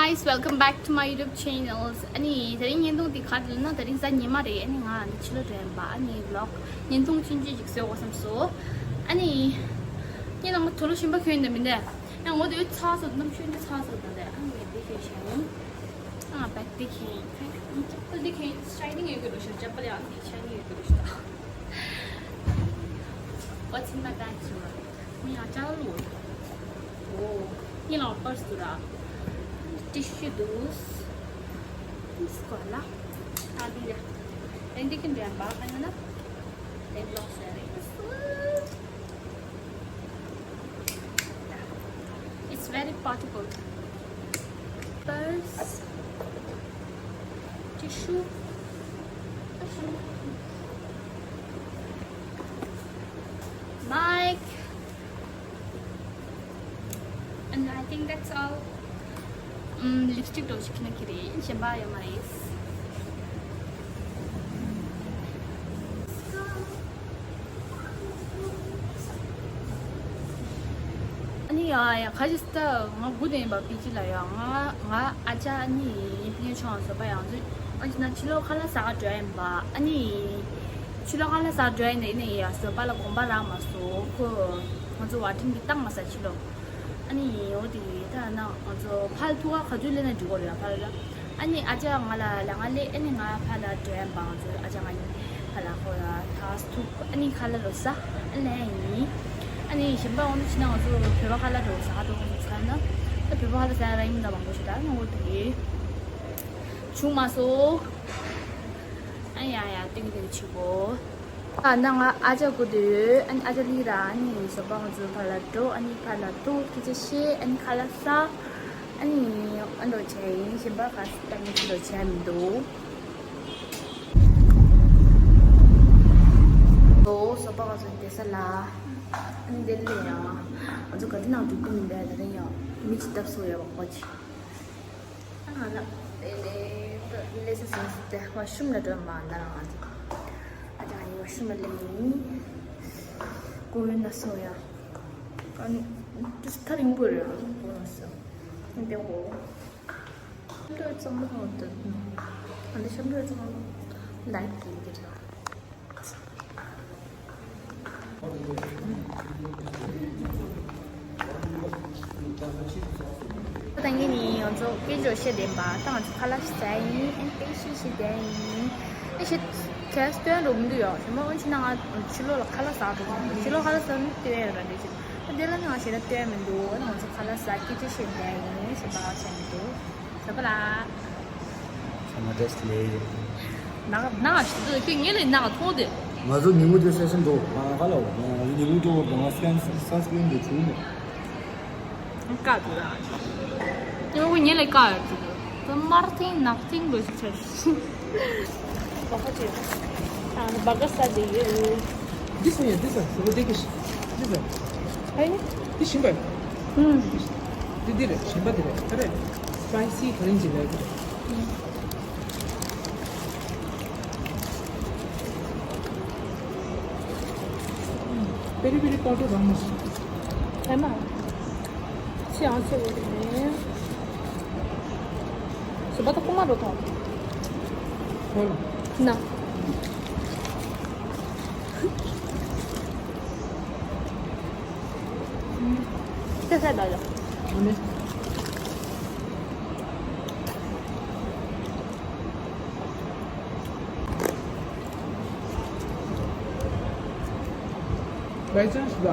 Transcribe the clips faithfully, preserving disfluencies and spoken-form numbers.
Guys, welcome back to my YouTube channels. ཨ་ནི་དེ་རིང་བརྙན་ཐུང་འདི་ག་རེ་ལབ་ན། དེ་རིང་གཟའ་ཉི་མ་རེད། ཨ་ནི་ང་ཕྱི་ལོགས་འགྲོ་ཡིན་པ། ཨ་ནི་vlog བརྙན་ཐུང་ཆུང་ཆུང་ཞིག་བཟོ་དགོས་བསམ་སོང་། ཨ་ནི་ངས་ནང་དུ་ལོ་ཞིམ་པ་གྱོན་ནས་མི་འདུག་ཡང་ངོ་དེ་ཚ་སོང་། གནམ་གཤིས་འདི་ཚ་སོང་ད། ཨ་ནི་འདི་གྱོན་བྱས་ནས། ཨ་བེག་འདི་གྱོན། ཅབ་པལ་འདི་གྱོན། ཤའི་ནིང་ཡོད་ཀྱི་རེད་ཤག་ཅབ་པལ་ཡང་འདི་ཤའི་ནིང་ཡོད་ཀྱི་རེད་ཤག What's in my bag? ང་ཡང་ཅ་ལག་བླུགས། ཨོ། ངའི་ལག་པར་སུ་ར། ཊི་ཤུ་འདུག་སྐོར་ལ། ཨ་འདི་རེད། ཨེ་འདི་གི་འདྲ་འབག་ཨ་ཡིན་ན། ཨེ་ལོག་ཟེར་རེད། It's very portable. Purse, tissue, mic, and I think that's all. ཨམ། ལིབ་སི་ཊིག་འདྲ་བོ་ཞིག་ཁྱེར་ན་ཁྱེར་ཡིན། གཞན་པ་ཡོད་མ་རེད། ཨ་ནི་ཡ་ཡ་ཁ་ཅིག་ད་ང་སྒུག་བསྡད་ཡིན་པ། པི་ཅི་ལ་ཡ། ང་ང་ཨ་ཅག་ཨ་ནི་ཕ་གིར་ཆུང་བ་བཟོད་པ་ཡག་ཚོད། ཨ་ཅེ་ན་ཕྱི་ལོགས་ཁ་ལག་ཟ་ག་འགྲོ་ཡ་ཡིན་པ། ཨ་ནི་ཕྱི་ལོགས་ཁ་ལག་ཟ་ག་འགྲོ་ཡ་ཡིན་ནའི་ཡ་བཟོད་པ་ལ་དགོངས་པ་རག་མ་སོང་། ཁོ་ང་ཚོ་ཝ་ཊིང་གི་བཏང་མ་ཟ་ཕྱི་ལོགས། ཨ་ནི་འོ་དེ་ད་ན་ང་ཚོ་ཕར་ཐུག་ག་ག་ཚོད་སླེབས་ན་འགྲིག་གི་རེད། ཕར་ལ། ཨ་ནི་ཨ་ཅག་ང་ལ་ལ་ང་སླེབས། ཨ་ནི་ང་ཕར་ལ་འགྲོ་ཡ་ཡིན་པ། ང་ཚོ་ཨ་ཅག་ང་གཉིས་ཕར་ལ་ཁོ་ལ་ཐག་ཐུག་ཨ་ནི་ཁ་ལག་ལོ་ཟ་ཨ་ལེ་ཡིན། ཨ་ནི་གཞན་པ་འོ་ན་ཕྱིན་ན་ང་ཚོ་བོད་པ་ཁ་ལག་འདྲ་བོ་ཟ་ག་འགྲོ་དགོས་ཟེར་ན། ད་བོད་པ་ཁ་ལག་ཟ་ཡ་ར་ཡིན་ད་མང་པོ་ཞིག་ད་ནི་འོ་དེ་བྱུང་མ་སོང་། ཨ་ཡ་ཡ་ཏིང་ཏིང་ཆུ་བོ། ཨ་ན་ང་ཨ་ཅག་སྒུག་བསྡད་ཡོད། ཨ་ནི་ཨ་ཅག་སླེབས་ར། ཨ་ནི་བཟོད་པ་ང་ཚོ་ཕར་ལ་འགྲོ། ཨ་ནི་ཕར་ལ་འགྲོ་སྐད་ཆ་བཤད། ཨ་ནི་ཁ་ལག་ཟ། ཨ་ནི་ཨ་འགྲོ་བྱས་ཡིན། གཞན་པ་ག་ས་ད་ངས་འགྲོ་བྱས་མི་འདུག་ཨོ་བཟོད་པ་ང་ཚོ་བསྡད་ས་ལ། ཨ་ནི་འདི་ལ་ཡང་ང་ཚོ་ག་དུས་ནང་འགྲོ་གི་མིན་པས། ད་ལྟ་ཡང་མི་གཅིག་བཏབ་སོང་ཡ་བ་ཁོ་ཅིག་ང་ལ་ཨེ་ལེ་ལེ་སི་སི་སི་ཏེ་ཝ་ཤུམ་ལ་འགྲོ་མ་ན་ར། ང་ཚོ་ཨ་ཅག་ཡིན་ཝ་ཤུམ་ལ་ལེ་ཡིན། ཀུ་ཝེ་ན་སོ་ཡ། ཨ་ནི་ཏིས་ཐ་རིང་པོ་རེད། ཀུ་ཝེ་ན་སོ་ཨ་ནི་ཏེ་ཧོ། ཤམ་ཏོ་ཙམ་ལ་ཧོ་ཏོ། ཨ་ནི་ཤམ་ཏོ་ཙམ་ལ་ལའིག་ཏི་གི་ར། ད་ངས་ནི་ང་ཚོ་སྐད་ཅོར་བཤད་བསྡད་པ། ད་ང་ཚོ་ཁ་ལག་ཞིག་ཟ་ཡིན། ཨེ་པེ་ཤི་ཞིག་བསྡད་ཡིན། ཨེ་ཤི་ཁ་སྟོན་འགྲོ་མི་འདུག་ཡོ། ཞེ་མ་འོན་ཕྱིན་ན་ང་ཕྱི་ལོགས་ལ་ཁ་ལག་ཟ་འགྲོ་གི་འདུག་ཕྱི་ལོགས་ཁ་ལག་ཟ་ནི་སྟོན་ཡོད་ར་འདི་ཞིག་ད་དེ་ལ་ནི་ང་ཞེ་དྲག་སྟོན་མི་འདུག་ང་ཚོ་ཁ་ལག་ཟ་སྐད་ཅོར་བཤད་བསྡད་ཡིན། ཞེ་པ་བཤད་མི་འདུག་བཟོད་པ་ལ། ཚང་མ་བཀྲ་ཤིས་བདེ་ལེགས། ནག་ནག་ཞིག་འདུག་ཁྱོད་ངའི་ལས་ནག་མཐོང་དེ། ང་ཚོ་ཉིན་གུང་དེ་སེ་སེམས་འདུག་ང་ཁ་ལ་ང་ཉིན་གུང་དུ་ང་སན་སན་སི་ཀྲིན་དེ་བྱུགས་མེད། བཀག་འདུག་ར། ཉིན་གུང་ངའི་ལས་བཀག་ཡོད་འདུག་དམར་ཐིང་ནག་ཐིང་ལོས་ཤིག་ཆགས་ཤིང་། བ་ཁ་ཅེ། ཨ་ནི་བ་ག་ས་དེ་ཡོད། འདི་ས་ཡ་འདི་ས་ཟེར་བ་དེ་གི་ཤི་འདི་ས། ཨ་ཡ། འདི་ཞིམ་པ། ཨུམ། འདི་འདི་རེད། ཞིམ་པ་འདི་རེད། ཨ་རེད། སི་པའི་སི་ག་རེ་ཡིན་ཅི་ལབ་གི་རེད། ཨུམ། པེ་རི་པེ་རི་པའུ་ཌར་རང་མ་ཞིག་ཧེ་མ། ཚེ་ཨང་ཚེ་འོ་དེ་ནས། བཟོད་པ་ད་རྐུ་མ་རོ་ཐོང་། ཧོལ། ན། ཚེ་ཚེ་ད་ཡོ། ཨ་ནི། བའི་ཅན་ཞིག་ལ།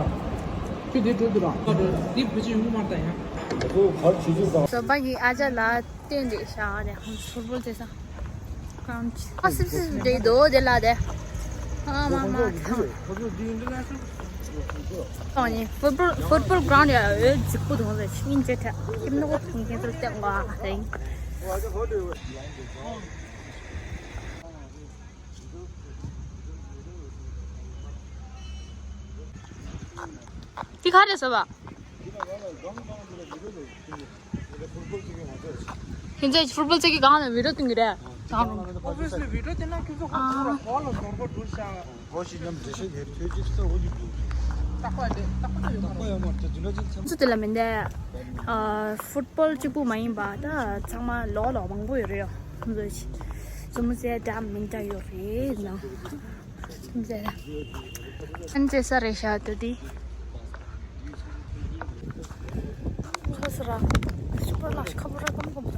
ཁྱོད་དེ་འགྲོ་འདུག་རང་། འདི་བུ་ཆེ་ཡོང་གི་མ་རེད་ད་ཡང་། ཁོ་གར་བྱེད་རྒྱུ་དང་། བཟོད་པ་གི་ཨ་ཅག་ལ་བསྟན་ཏེ་ཤག་ནས་ཧམ་ཕུར་བུ་དེ་ས། ཀམ་ཆི། ཨ་སིབ་སིབ་སིབ་འདྲེ་འདུག་དེ་ལ་དེ། ཨ་མ་མ་ཐང་། ཨོ་ནི་ཕུར་བུལ་ཕུར་བུལ་གྲོན་ཡ་འོད་རྫིག་པོ་དང་ཟེར་ཆིན་ཅེ་ཐ་ཁྱིམ་ནོ་ཐུང་ཁྱེད་ཚོར་བསྟན་གོ་ཨ་ཟེར། འདི་ག་རེ་ཟེར་བ། ཁྱེད་ཚོས་ཕུར་བུལ་ཙི་གི་སྒང་ནས་བི་ཌིའོ་སྟོན་གི་རེད། Obviously video དེ་ན་ཁྱོད་ཚོ་ཧོ་ཚོ་ར་ཧོ་ལ་ནོར་བ་འགྲོ་ཤག་ཧོ་ཤི་ནམ་འདྲེ་ཤ་དེར་ཐོས་ཅི་ས་འོ་ཅི་འདུག་ཚོ་དེ་ལ་མི་འདས། ཨ། ཕུཊ་བོལ་གཅིག་པུ་མ་ཡིན་པ་ད་ཚང་མ་ལོག་ལོག་མང་པོ་ཡོད་རེད་ཡོ། ཟུམ་ཟེར་འདྲ་མི་འདྲ་ཡོད་རེད་ན། ཟུམ་ཟེར། ཨན་ཙེ་ས་རེད་ཤག་ད་དེ། ཁ་སི་ར། སུ་པར་ལགས་ཁ་པོ་ར་གམ་གམ་ཐོག་ད།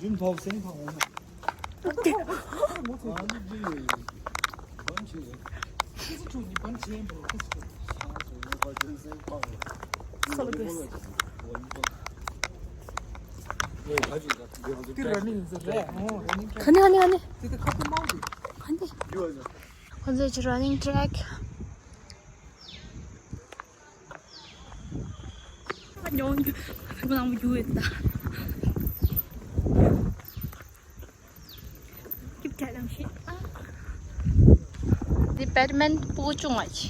ཡུམ་ཐོག་སེང་ཐོག་འོང་། ཁ་ནི་ཁ་ནི་ཁ་ནི། ཁ་ནི། ཁོ་ཚོས་ཀྱི་running track། ཉོན་ཁོ་ནང་མི་རྒྱུ་ཡོད་ད། སྐྱིབ་ཀྱ་ལམ་ཤེས། འདི་badminton་པུ་ཆུང་བ་ཆེ།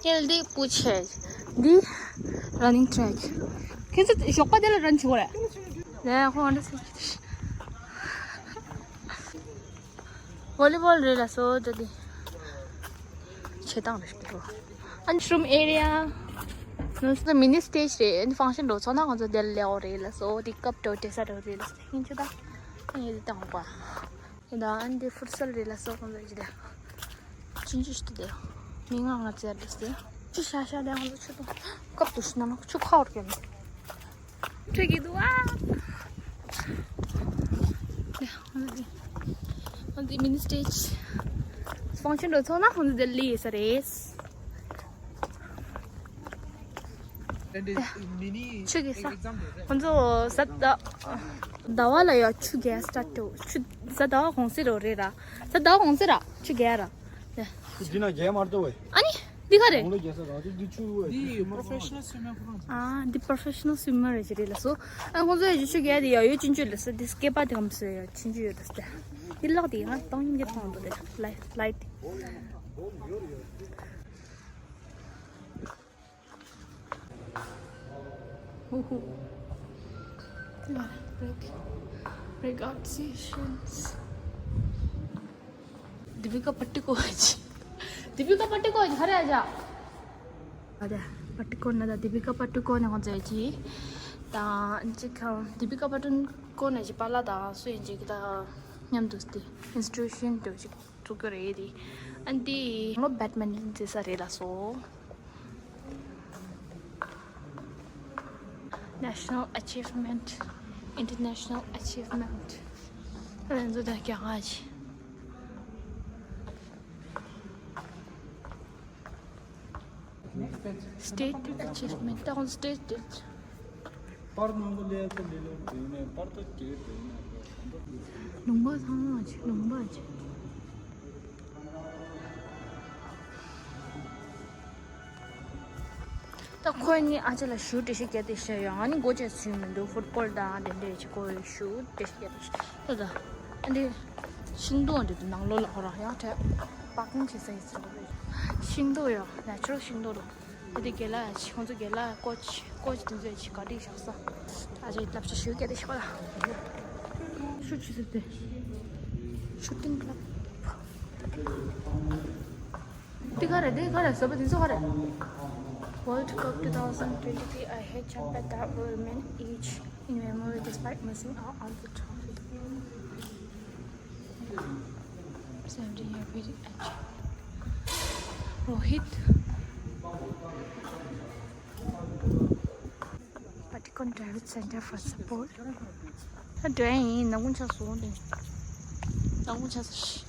ཉལ་འདི་པུ་ཆེ། འདི་running track། ཁྱེད་ཚོ་ཞོགས་པ་དེ་ལ་run་བྱེད་དགོས་རེད། ལས་ཁོང་འདྲ་སེ། ཝོ་ལི་བོལ་རེད་ལ་སོ་ད་དེ། བྱེད་སྟངས་རེད་ཤག་གི་རོ། ཨན་ཤྲུམ་ཨེ་རི་ཡ། ནོ་སི་མི་ནི་སི་ཊེཇ་རེད། ཨན་ཕང་ཤན་འགྲོ་ཚོགས་ན་ཁོང་ཚོ་དེར་ལེའོ་རེད་ལ་སོ། དེ་ཀབ་འགྲོ་དེ་ས་འགྲོ་རེད་ལ་སོ། ཡིན་ཆུ་ད། ཨན་ཡེ་དེ་དང་པ། ཡིན་ད་ཨན་དེ་ཕུར་སལ་རེད་ལ་སོ། ཁོང་ཚོ་ཡིན་ཆུ་ད། ཅིན་ཅི་ཤི་ཏུ་དེ། མི་ང་ང་ཙེ་རེད་སེ། ཅི་ཤ་ཤ་དེ་ཁོང་ཚོ་ཆུ་དང་། ཀབ་ཏུ་ཤི་ན་ན་ཆུ་ཁ་བར་གྱོན། འཕྲོད་ཀྱི་འདུག་ཨ། ང་ཚོ་མི་ནི་སི་ཊེཇ་ཕང་ཤན་འགྲོ་ཚོགས་ན་ཁོང་ཚོ་དེར་ལི་ཡོད་ས་རེད། ཆུ་རྒྱས་ས། ཁོང་ཚོ་གཟའ་ཟླ་བ་ལ་ཡ་ཆུ་རྒྱས་སི་ཊར་ཊུ། ཆུ་གཟའ་ཟླ་བ་གུང་སེང་རེད་ར། གཟའ་ཟླ་བ་གུང་སེང་ར་ཆུ་རྒྱས་ར། འདི་ན་རྒྱལ་མར་ཏོ་བས། ཨ་ནི། འདི་ག་རེད། གོང་ལ་རྒྱལ་ས་རང་ཚོ་འདི་ཆུ་བས། འདི་professional swimmer ཁོ་རང་ཚོ། ཨ་འདི་professional swimmer རེད་ཅི་རེད་ལ་སོ། ཨ་ཁོང་ཚོ་ཡ་ཆུ་རྒྱས་དེ་ཡ་ཡོད་ཅིན་ཅུ་ལ་སོ། འདི་སྐེད་པ་དེ་གམ་སོ་ཡ་ཅིན་ཅུ་ཡོད་ལ་སོ། འདི་ལག་དེ་ཡང་སྟོང་ཉིན་གྱི་ཐོང་དུ་རེད། ལའི་ལའི་དེ། Woohoo. Break, breakout sessions. Deepika Padukone. Deepika Padukone, ཁ་རེ་ཨ་ཅག་ཨ་ད་Padukone ན་ད་Deepika Padukone ཁོང་ཚོ་ཡ་ཅི། ད་ཅི་ཁ་Deepika Padukone ཅི་པཱ་ལགས་ད་སུ་ཡིན་ཅིག་ད་མཉམ་དུ་སྟེ་institution དུ་ཅིག་བཙུགས་ཀྱི་རེད་དེ། ཨ་འདི་ལོ་badminton རྩེ་ས་རེད་ལ་སོ། National achievement, international achievement. ཨ་ནི་འཛུ་ད་རྒྱ་གར་གྱི་state achievement. ད་ཁོང་state དེ། པར་ནང་གི་ལས་ཀ་ལས་ལོ་བྱས་ནས་པར་ཏོ་སྐྱེས་བྱས་ནས། ལུང་པ་ཚང་མ་ཆེ་ལུང་པ་ཆེ། ད་ཁོས་ནི་ཨ་ཅེ་ལ་ཞུ་འདྲི་ཤེས་རྒྱ་དེ་བཤད་ཡོང་། ཨ་ནི་སྒོ་ཅན་ཚུལ་མི་འདུག་ཕུཊ་བོལ་དང་དེ་འདྲས་ཅིག་ཁོས་ཞུ་འདྲི་ཤེས་རྒྱ་དེ་བཤད་ད། ཨ་འདི་ཤིང་སྡོང་འདི་དུ་ནང་ལོགས་ལ་ཁོ་རང་ཡང་བྲལ་པར་ཀིང་བྱེད་ས་ཡིན་ཟེར་བ་རེད། ཤིང་སྡོང་ཡང་natural ཤིང་སྡོང་རེད། ཨ་འདི་དགེ་ལགས་ཡ་ཆེ་ཁོང་ཚོ་དགེ་ལགས་ཀོ་ཆི་ཀོ་ཆི་དེ་ཚོ་ཡ་ཆེ་ག་འདྲས་བཞག་ས། ཨ་ཅེ་ལབ་ཅིག་ཞུ་རྒྱ་དེ་བཤད་པ་ལ། ཤུ་ཆི་ཟེར་ཏེ། Shooting club. འདི་ག་རེད། འདི་ག་རེད། བཟོ་པ་འདི་ཚོ་ག་རེད། World Cup two thousand twenty-three, I hate Champeta, will remain etched in memory despite missing out on the trophy. Seventeen year period. Rohit. Padukone Tribal Center for support. ད་འགྲོ་ཡིན། ནམ་གུང་ཆགས་སོང་དེ། ནམ་གུང་ཆགས་སོང་ཤི།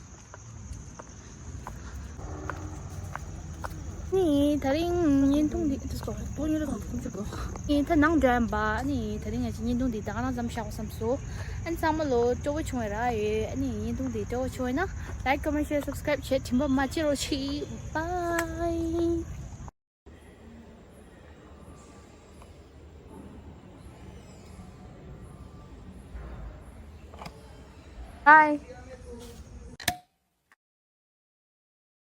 ནི་ད་རིང་བརྙན་ཐུང་འདི་དུ་སོང་པོ་ཉོ་ར་དང་ཁུམ་ཅུ་གོ། ནི་ད་ནང་འགྲོ་ཡིན་པ། ནི་ད་རིང་ང་ཅི་བརྙན་ཐུང་འདི་ད་ག་རང་ཙམ་བཞག་གོ་བསམ་སོང་། ཨ་ནི་ཚང་མ་ལོ་སྤྲོ་བོ་བྱུང་བའི་ར་ཡོད། ཨ་ནི་བརྙན་ཐུང་འདི་སྤྲོ་བོ་བྱུང་བས་ན་like, comment, share, subscribe བྱེད་དྲན་པ་མ་བརྗེད་རོགས་གྱིས། Bye. Bye.